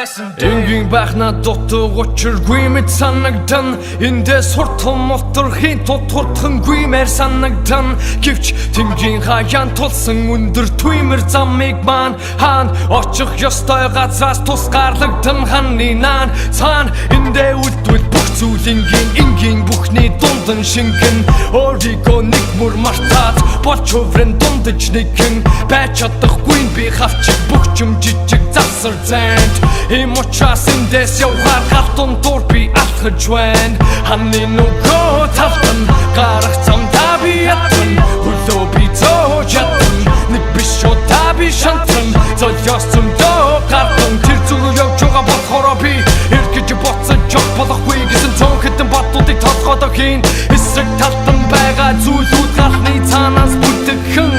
Байсан дээр. Энгийн байх надад утга учиргүй мэт санагдан. Эндээс хурдхан мутархын тулд хурдхангүй мэр санагдан. Гэвч тэнгийн хаяан тулсан өндөр туймэр замыг маань хаан очих ёстой газраас тусгаарлагдсан ханны наан цаана. Эндээ үлдвэл бүх зүйл энгийн, энгийн бүхний дундан шингэн. Өөрийгөө нэг мөр мартаад болж хуврын дундаж нэгэн байж чадахгүй би хавчих бүх юм жижиг завсар зайд. Ийм учраас эндээс явхаар гал дундуур би алхаж байна. Ханны нөгөө талд нь гарах замдаа би ятан, хөлөө би зөөж ятан. Нэг биш удаа би шантан золиос зөндөө гардан. Тэр зүгээр явж байгаа болохоор би эргэж буцаж явах болохгүй гэсэн цөөн хэдэн бодлуудыг толгойд хийн. Эсрэг талд нь байгаа зүйлүүд галны цаанаас бүтгэхэн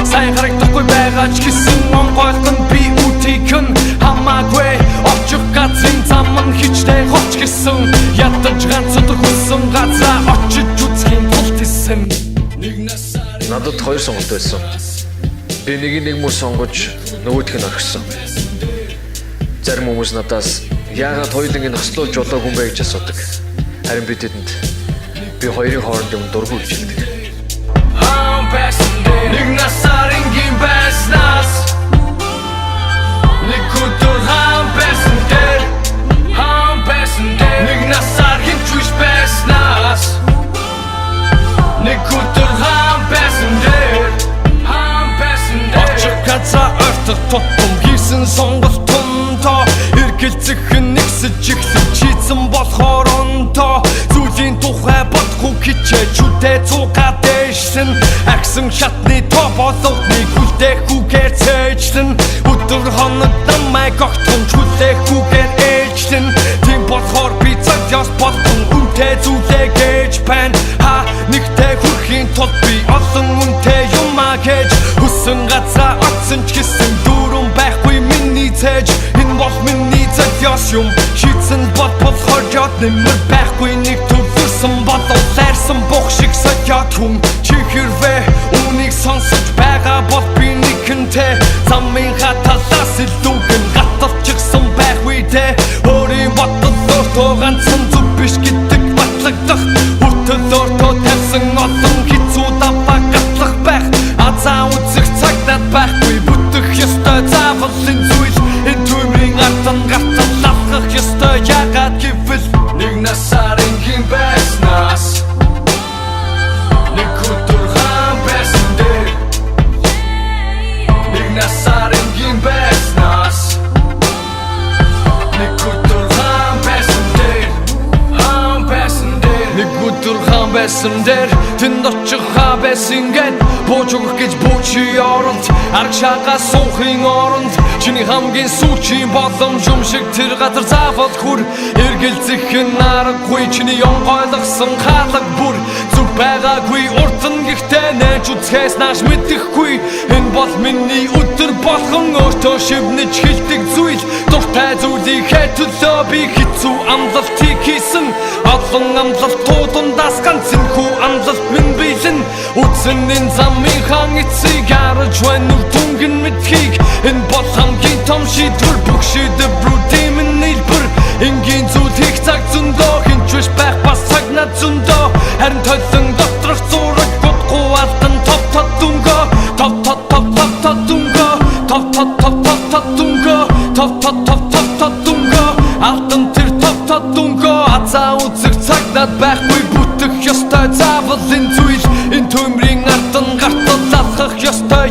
сайн харагдахгүй байгаа ч гэсэн онгойлгон би үтийхэн хамаагүй. Очих газрын зам нь хичнээн хоч гэсэн ядаж ганц өдөр хүссэн газраа очиж үзэхийн тулд хийсэн. Нэг насаар Надад хоёр сонголт байсан. Би нэг нэг мөр сонгож нөгөөх нь орхисон. Зарим хүмүүс надаас яагаад хоёуланг нь хослуулж болоогүй юм бэ гэж асуудаг. Харин би тэдэнд би хоёрын хооронд юм дургүй гэж хэлдэг. Хаан байсан дээр. Нэг насаар энгийн байснаас нэг өдөр хаан байсан дээр. Хаан байсан дээр. Нэг насаар хэн ч биш байснаас нэг өдөр хаан байсан дээр. Хаан байсан дээр. Очих газар ойртох тутам хийсэн сонголтондоо эргэлзэх нь нэгсэж эхлэх чийдсэн болохоор онтоо зүйлийн тухай бодохгүй хичээчүүдээ цугаа дээшлэн агсан шатны тоо болгоныг хүлээхгүйгээр цээжлэн. Өдөр хоног намайг огтхон хүлээхгүйгээр ээлжлэн. Тийм болохоор би золиос болгон үнэтэй зүйлээ гэж байна. Ха нэгтэй хүрэхийн тулд би олон үнэтэй юмаа гэж хүссэн газраа очсон ч гэсэн дүүрэн байхгүй миний цээж. Энэ бол миний золиос юм шийдсэн бол болохоор нэмэр байхгүй. Нэг төвлөрсөн болов лайрсан бух шиг солиод хүн. Чи хэрвээ үүнийг сонсож байгаа бол би нэгэнтэй замынхаа талаас илүүгэн гаталчихсан байх үедээ өөрийн бодол өөртөө ганцхан зөв биш гэдэг батлагдах хүртэл өөртөө тавьсан олон хэцүү даваа гатлах байх. Азаа үзэх цаг над байхгүй, бүтэх ёстой заавал энэ зүйл. Энэ төмрийн ард нь гартал алхах ёстой, яагаад гэвэл нэг насаар энгийн байснаас нэг өдөр хаан байсан дээр. Нэг насаар энгийн байснаас нэг өдөр хаан байсан дээр. Хаан байсан дээр. Нэг өдөр хаан байсан дээр тэнд очих хаа байсан гэд бууж өгөх гэж бүүчи оронд арагшаага суухын оронд чиний хамгийн сүүчийн боломж юм шиг тэр газар заавал хүр. Эргэлзэх нь аргагүй, чиний онгойлгосон хаалга бүр зүг байгаагүй урд нь. Гэхдээ нээж үзэхээс нааш мэдэхгүй. Энэ бол миний өдөр болгон өөртөө шивнэж хэлдэг зүйл. Дуртай зүйлийнхээ төлөө би хэцүү амлалтыг хийсэн. Олон амлалтууд дундаас ганц энэхүү амлалт минь биелэн. Үзэн энэ замын хаан эцсийг харж байна үр дүнг нь мэдэхийг. Энэ бол хамгийн том шийдвэр, бүх шийдвэрүүдийн минь нийлбэр. Энгийн зүйл хийх цаг зөндөө, хэн ч биш байх бас цаг над зөндөө. Харин толон доторх зураг гудгүй алдан тов тод дүнгөө. Тов тод тов тов тод дүнгөө. Тов тод тов тов тод дүнгөө. Тов тод тов тов тод дүнгөө. Алдан тэр тов тод дүнгөө. Азаа үзэх цаг над байхгүй, бүтэх ёстой заавал энэ зүйл. Энэ төмрийн ард нь гартал алхах ёстой.